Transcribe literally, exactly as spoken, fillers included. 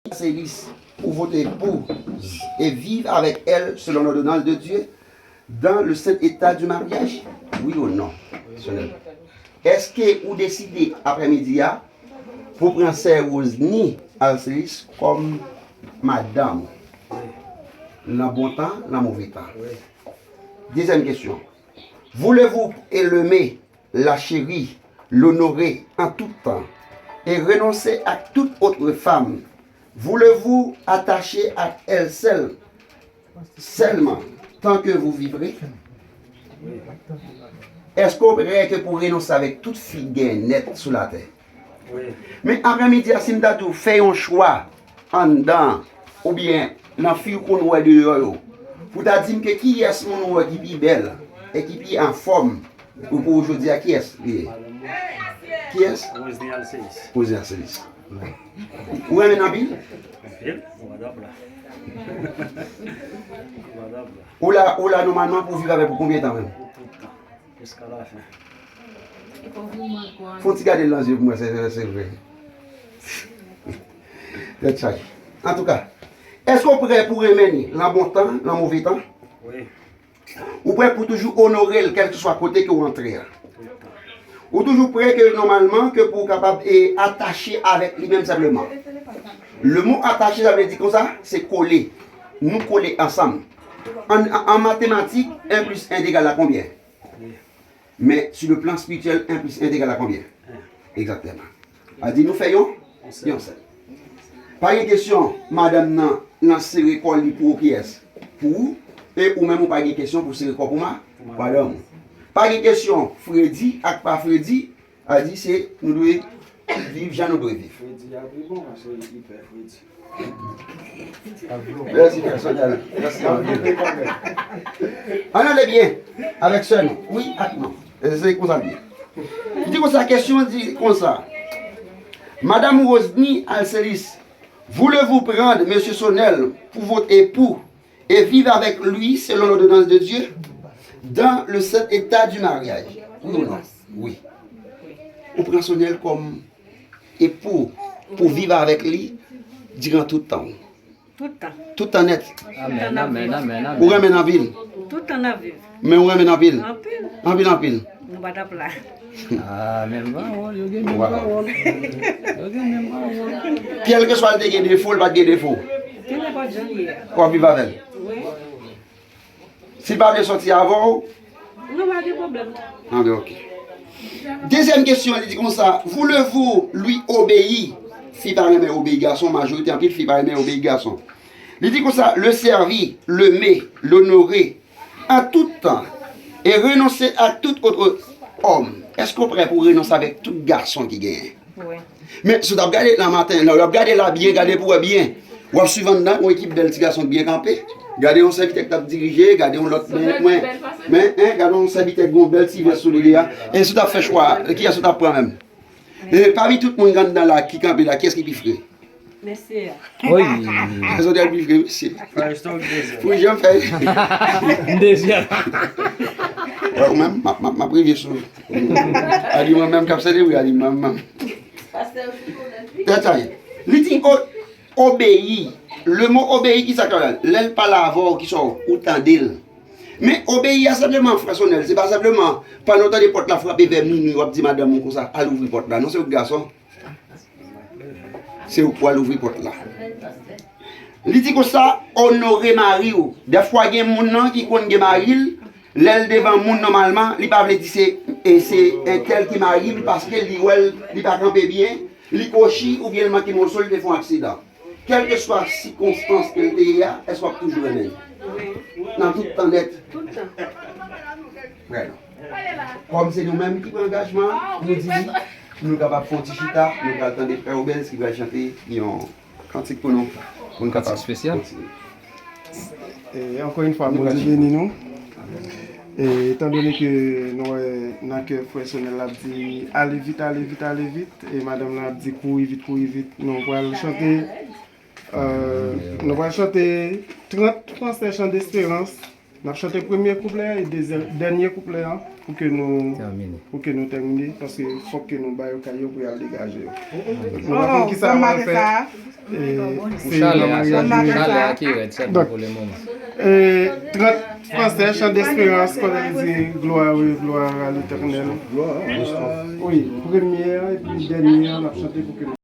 Marcellus pour voter pour et vivre avec elle selon l'ordonnance de Dieu dans le saint état du mariage? Oui ou non? Sonel. Èske ou deside aprèmidi a pou pran sè Rosny Alcelis kòm madanm ou? Nan bon tan, nan move tan. Dezyèm kesyon. Voulez-vous l'aimer, la chérir, l'honorer en tout temps et renoncer à toute autre femme? Voulez-vous attacher à elle seule, seulement tant que vous vivrez? Èske w prè ke pou renonse avèk tout fi k gen nèt sou latè? Men aprèmidi a, si m ta di w fè yon chwa anndan oubyen nan fi w konn wè deyò yo, pou w ta di m ke kiyès moun ou wè ki pi bèl e ki pi anfòm pou, pou jodi a, kiyès li ye? Kiyès? Rosny Alcelis. Rosny Alcelis. Ou renmen l anpil? Anpil. Ou pa t ap la. Ou pa t ap la. Ou la, ou la nòmalman pou viv avè l pou konbyen tan menm? Pou tout tan. Jiska lafen. Fè yon ti gade l nan zye pou mwen, se, se, se vre. Tèt chaje. Antouka, èske w prè pou renmen li nan bon tan, nan move tan? Wi. Ou prè pou toujou onore l, kèlkeswa kote ke w antre a? Ou toujou prè ke nòmalman ke pou w kapab e atache avèk li menm senpleman? Le mot attaché, sa vle di konsa, se kole. Nou kole ansanm. An, an, an matematik, un plus un est égal à combien? Men, sur le plan spirituel, un plus un est égal à combien? Exactement. A di nou fè yon? Yon sèl. Pa gen kesyon, madanm nan, nan sere kò li pou ou kiyès? Pou ou, e ou menm ou pa gen kesyon pou sere kò pou ma, madanm ou. Pa gen kesyon, fredi ak pa fredi, a di se, nou dwe viv jan nou dwe viv. Fredi a pi bon, paske li pè fredi. Mèsi, pèsonèl. Mèsi anpil. Ann ale byen avèk sè nou. Wi ak non. E se konsa l ye. Li di konsa, kesyon an di konsa. Madame Rosny Alcelis, voulez-vous prendre Monsieur Sonel pour votre époux et vivre avec lui selon l'ordonnance de Dieu dans le saint état du mariage? Wi ou non? Wi. Ou pran Sonel kòm epou pou viv avèk li diran tout tan. Tout tan. Tout tan nèt. Amèn, amèn, amèn, amèn. Ou renmen l anpil? Tout tan n ap viv. Men ou renmen l anpil? Anpil. Anpil, anpil. Nou pa t ap la. Ah, menm pawòl, yo gen menm pawòl. Yo gen menm pawòl. Kèlkeswa l te gen defo, l pa t gen defo. Ke nenpòt jan l ye a. W ap viv avè l. Wi. Si l pa vle sòti avè w. Nou pa gen pwoblèm. Ah, ben, ok. Dezyèm kesyon, li di konsa, voulez-vous lui obéir? Fi pa renmen obeyi gason, majorite anpil fi pa renmen obeyi gason. Li di konsa, le servir, l'aimer, l'honorer en tout temps et renoncer à tout autre homme. Èske w prè pou w renonse avèk tout gason ki genyen? Wi. Men, si w t ap gade la maten, lè w ap gade la byen, gade pou w wè byen. W ap swiv anndan, yon ekip bèl ti gason k byen kanpe. Gade yon sèvitè k t ap dirije, gade yon lòt, men, men, men, en, gade yon sèvitè k gen yon bèl ti vès sou li deja. E si w t ap fè chwa, kiyès ou t ap pran menm? E pami tout moun k anndan la, ki kanpe la, kiyès ki pi fre? Mesye a. Wi. Pèsonèl pi vre, mesye. Firestone dezyèm. Pou jan fè. Dezyèm. Wè, ou menm, m ap, m ap, m ap rive sou. A di mwen menm k ap selebre, a di mwen menm. Tèt chaje. Li di o-, obeyi. Le mot obeyi, ki sa k ap la? Lè l pale avè w, ki sa w, ou tande l. Men obeyi a senpleman, frè Sonèl, se pa senpleman pandan w tande pòt la frape vè minui, w ap di madanm ou konsa, al ouvri pòt la. Non, se ou k gason. Se ou k pral ouvri pòt la. Li di konsa, onore mari w. Dèfwa gen moun nan ki konn gen mari l, lè l devan moun nòmalman, li pa vle di se, e se entèl ki mari l, paske li wè l, li pa kanpe byen, li kwochi oubyen l manke moso, li te fè yon aksidan. Kèlkeswa sikonstans ke l te ye a, èske w ap toujou renmen l? Nan tout tan nèt? Tout tan. Vrèman. Kòm se nou menm ki pran angajman, nou di, nou kapab fè yon ti chita, nou pral tande frè Obens ki pral chante yon kantik pou nou, pou nou kapab kontinye. Kantik espesyal. E, ankò yon fwa, Bondye beni nou. E, etan done ke nou wè nan kè frè Sonèl ap di, ale vit, ale vit, ale vit, e madanm lan ap di, kouri vit, kouri vit, nou pral chante, e, nou pral chante trant fransè chan desperans. N ap chante premye kouplè a e dezyèm, dènye kouplè a pou ke nou, pou ke nou tèmine, paske fòk ke nou ba yo kay yo pou y al degaje yo. Nou pa Oh, konn ki sa yo kòman pral se fè. Sa? E, Pou se chalè nan a, maryaj pou nou ye. Chalè a ki rèd sèlman pou le moman. E, trant fransè, chan desperans, kote l di gloire, gloire à l'Éternel. Wi, premye a epi dènye a, n ap chante pou ke nou